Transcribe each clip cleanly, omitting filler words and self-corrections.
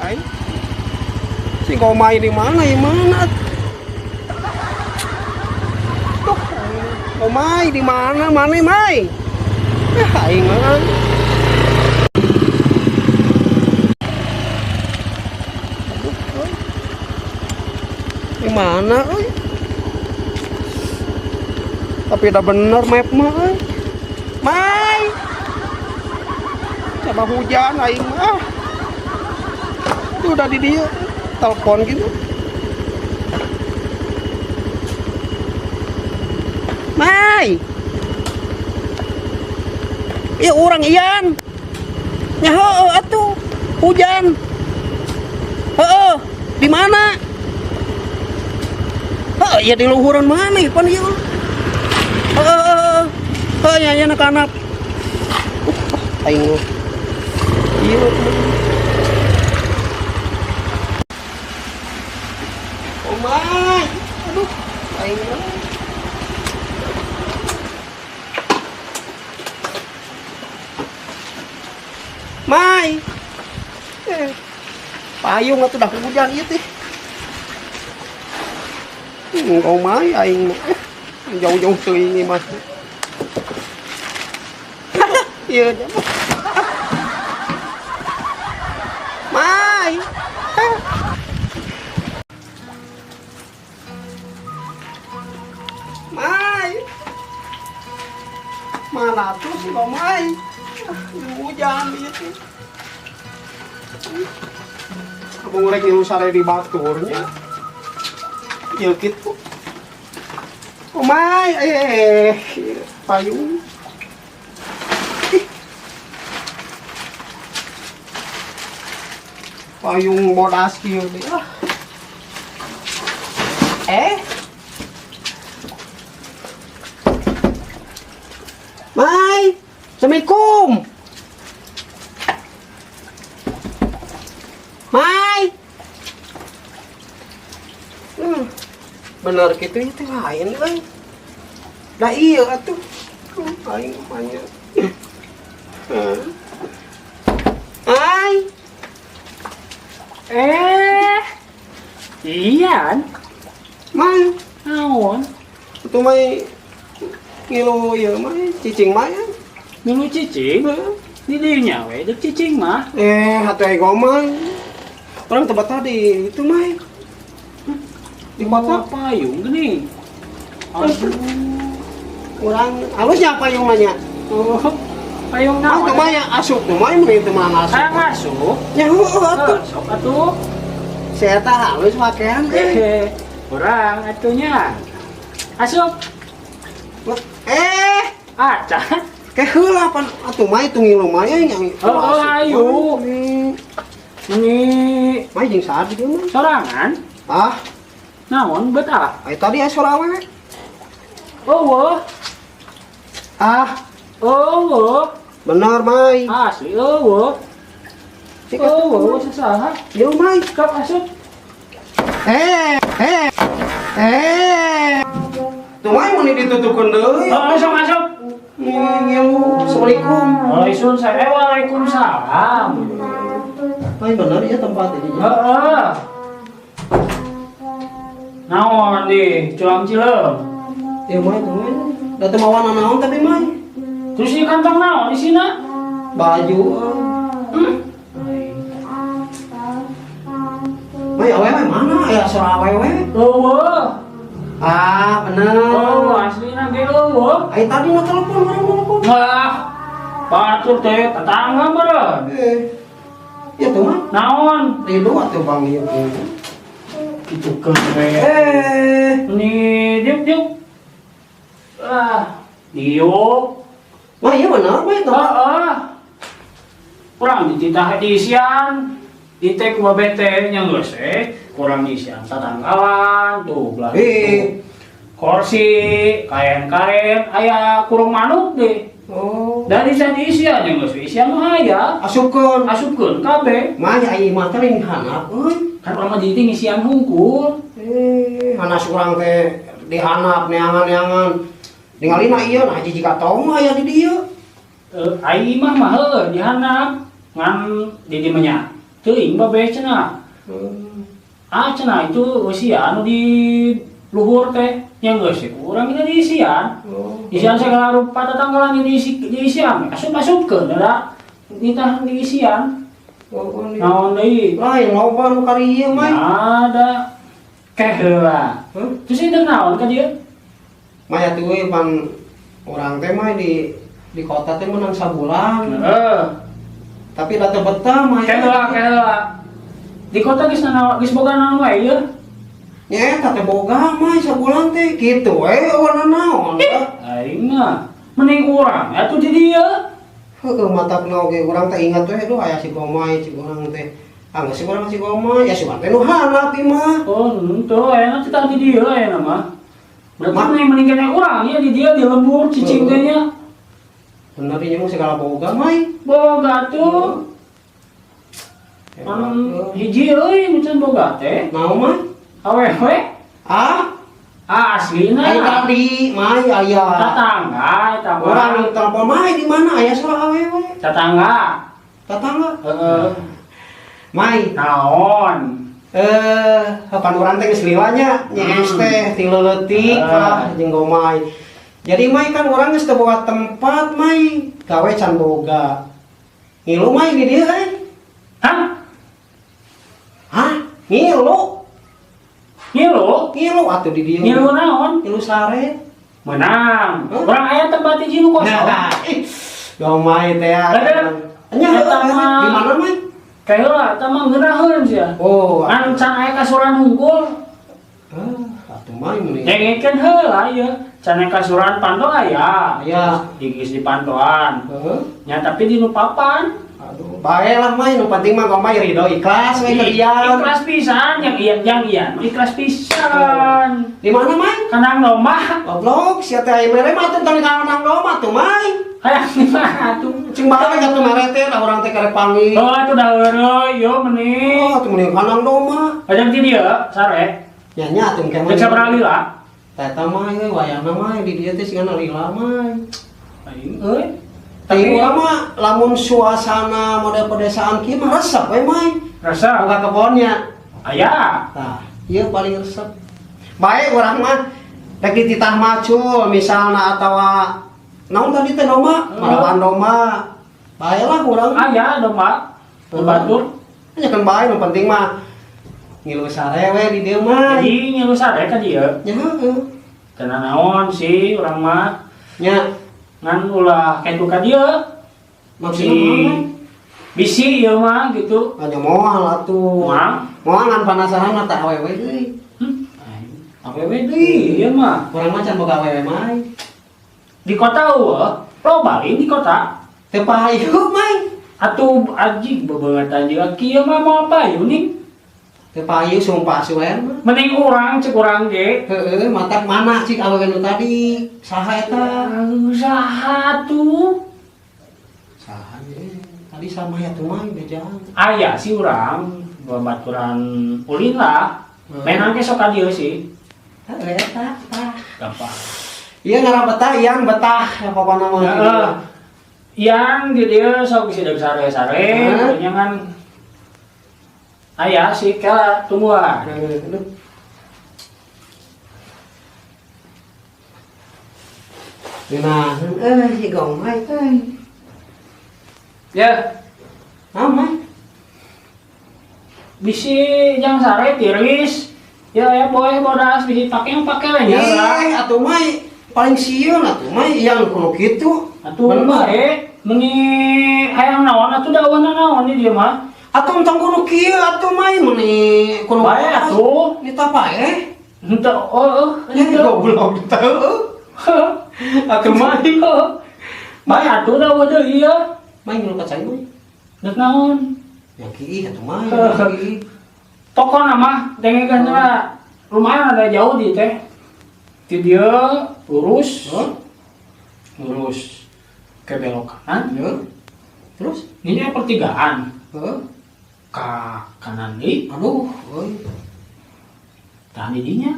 Aing. Si Gomai di mana ya mana? Tuh, Gomai di mana? Mana Mai? Eh, aing mah. Aduh, euy. Di mana euy? Tapi udah bener map mah euy. Mai. Coba hujan aing mah. Itu udah di dia telepon gitu. Mai. Ya orang Ian. Ya heueuh atuh. Hujan. Heeh, di mana? Heeh, ya di luhuran mana pan ieu? Heeh, heeh. Heeh, ya ya anak-anak. Aing mah. Ieu Oh my. Aduh, aing mah. Mai. Eh, payung atuh dah hujan ieu teh. Oh mai aing mah. Eh, jauh-jauh teuing ieu mah. Ieu Mai. Eh. Mai. Mana tuh si Mai? Ah, hujan ieu teh. Abang rek ngilu sare di baturnya. Ya gitu. Oh mai, eh, payung. Ih. Payung bodas kieu deh. Ah. Eh. Mai, Assalamualaikum. Mai. Bener gitu itu lain euy. Lah iya atuh. Aing mah nya. Ai, Eh, Ian, Mai. naon? Itu mai ngilu ieu mai cicing mai. Ngilu cicing? Heeh. Di dinya we, deuk cicing mah. Eh, hatuh ego mai. Orang tempat tadi itu mai. Di kota Bawa payung gini. Aduh. Orang halusnya payung mah nya. Oh, payung Ah, naon? tuh mah asup tuh mai mun teu mah asup. Hayang asup. Ya heueuh atuh. Eh, sok atuh. Saya tah halus pakaian eh. Eh, kurang atunya. Asup. Eh, Acan. ke heula pan atuh mai tuh ngilu mai yang Oh, oh, ayo. Ini Mai jeung saha di dieu mah? sorangan. Ah, Naon bet ah? ai tadi aya suara awewe. Oh, wah. Ah, Oh, wah. bener mai. Asli, oh, wah. Cik Oh, wah, atuh. sasaha. Ieu mai. Kap asup. Eh, eh. Eh. Tuh mai mun ditutupkeun deui. Oh, asup, asup. Ngilu. Assalamualaikum. Waalaikumsalam. Eh, waalaikumsalam. Mai bener ya tempat ini. Heeh. Naon di culang cileung. Ieu mai tuh mai. Da teu mawa naon tapi mai. Terus di kantong naon di sini? Baju. Mai awewe mana? Aya suara awewe. Eueuh. Ah, bener. Oh, aslina ge eueuh. Ai tadi na telepon orang telepon. Wah. Batur teh tetangga meureun. Eh. Ya tuh mah. Naon? Ridho atuh bang ieu. Itu keren. Eh, Ini diuk diuk. Ah, diuk. mah iya bener mah itu. Heeh. Kurang dititah diisian. Ditek ku bete nya geus eh. Kurang diisian tatanggalan tuh belah. Eh. Kursi, kain-kain, aya kurung manuk deh. Oh. Dari sana isian nya geus isian mah aya. Asupkeun. Asupkeun kabeh. Mah aya mah teh lain hanap euy. Kan urang mah jadi teh ngisian hungkul. Eh, hanas urang teh dihanap neangan-neangan. Ningalina ieu nah hiji jika tong mah aya di dieu. Eh, ai mah mah heuh dihanap ngan di dieu mah nya. Teuing babe cenah. Ah, cenah itu usia anu di luhur teh nya geus sih urang ini diisian. Oh. Isian segala rupa tetanggalan ini diisi diisian asup-asupkeun da nitah diisian. Oh, oh, Naon deui? Lain loba nu kari ieu, Mai. Ada keh heula. Hah? Terus itu naon ka dieu? Mai atuh we pan urang teh Mai di kota teh menang sabulan. Heeh. Tapi da teu betah, Mai. Keh heula, keh heula. Di kota geus nanaon, geus boga naon wae ieu? Nya eta teh boga, Mai, sabulan teh kitu we warna naon tah. Aing mah mending urang atuh di dieu. Heueuh, matakna oge urang teh ingat we, duh, aya si Gomai cik urang teh. Ah, geus si urang si Gomai ya si teh nu handap ieu mah. Oh, henteu aya teh di dieu aya mah. Berarti mending mending kene urang ya di dieu di lembur cicing teh nya. Bener ieu mah segala boga, Mai. Boga tuh. Anu hiji euy mun boga teh. Naon, Mai? Awewe. Ah? Ah, aslina. Ai tadi Mai aya. Tetangga eta mah. Urang telepon Mai di mana aya salah awewe? Tetangga. Tetangga. Heeh. Mai. Naon? Pan urang teh geus lila nya, nyees teh ti leutik lah jeung Gomai. Jadi Mai kan urang geus teu boga tempat, Mai, gawe can boga. Ngilu Mai di dieu euy. Hah? Hah? Ngilu. Ngilu? Ngilu atuh di dieu. Ngilu naon? Ngilu sare. Menang. Huh? Urang aya tempat hiji nu kosong. Nah, ih, Gomai teh. Ada. Nya Eta mah. di mana, Mai? Kayak lah, eta mah ngeunaheun sia. Oh, Ngan can aya kasuran hungkul. Ah, atuh Mai mending. Dengekeun heula ieu. Can aya kasuran pando aya. Aya. Digis di pantoan. Heeh. Nya tapi di nu papan. Aduh, bae lah Mai, nu penting mah Gomai ridho ikhlas we kerjaan. Ikhlas pisan yang iya yang iya ikhlas pisan. Di mana, Mai? Kandang domba. Goblok, sia teh aya mere mah atuh tong di kandang domba tuh, Mai. Hayang di mana tuh? Cing bae atuh mere teh lah urang teh karek panggil. Oh, itu dah heureuy yo mending. Oh, atuh mending kandang domba. Ajang ti dieu sare. Nya nya atuh engke mah. Cek sabaraha lila? Teh eta mah euy wayahna mah di dieu teh sigana lila, Mai. Aing euy. Tapi urang mah lamun suasana model pedesaan kieu mah resep we, Mai. Resep. Boga kebonnya. Aya. Tah, ieu paling resep. Bae urang mah rek dititah macul misalna atawa naon tadi teh domba, maraban domba. Bae lah urang. Aya domba. Batur. Nya kan bae nu penting mah ngilu sare we di dieu mah. Jadi ngilu sare ka dieu. Nya heueuh. Teu naon sih urang mah. Nya Ngan ulah kitu ka dieu. Maksudna naon? Bisi ieu mah gitu. Nya moal atuh. Moal? Moal ngan penasaran mah tah awewe euy. Awewe deui ieu mah. Urang mah can boga awewe, Mai. Di kota eueuh, loba lain di kota. Teu payu, Mai. Atuh anjing bebeungetan juga kieu mah moal payu ning. Teu payu sumpah suwer mah. Mending urang cek urang ge. Heeh, matak mana cik awewe nu tadi? Saha eta? Saha tuh? Saha ye? Tadi sama ya tuh Mai bejaan. Aya sih urang babaturan ulin lah. Menang ge sok ka dieu sih. Heeh, eta tah. Gampang. Iya ngarah betah, yang betah ya pokokna mah. Heeh. Yang di dieu sok bisi deuk sare-sare, pokoknya kan aya sih kela tungguan. Heeh. Nah, si Gomai euy. Ya. Naon, Mai? Bisi jang sare tiris. Ya ya boleh bodas bisi pake yang pake we nya. Ih, atuh Mai paling sieun atuh Mai yang kudu kitu. Atuh Bener. bae meni hayang naon atuh da eueuh naon di dieu mah. Atuh entong kudu kieu atuh Mai meni kudu Bae atuh. Nita pae. Henteu oh Ya goblok teu. Atuh Mai. Bae atuh da eueuh deui ieu. Mai ngilu ka cai Mai. Deuk naon? Yang kieu atuh Mai. Heuh. Pokona mah dengekeun lah lumayan ada jauh di teh. Di dieu lurus. Heuh. Lurus ke belok kanan. Heuh. Terus? Ini pertigaan. Heuh. Ka kanan deui. Aduh, euy. Tahan di dinya.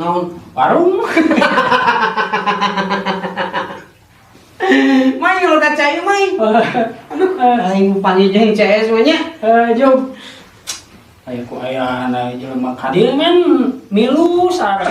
Naon? Warung. Mai ngilu ka cai Mai. Aduh, aing panggil jeung CS we nya. Eh, jom. Aya ku aya na jelema ka dieu kan milu sare.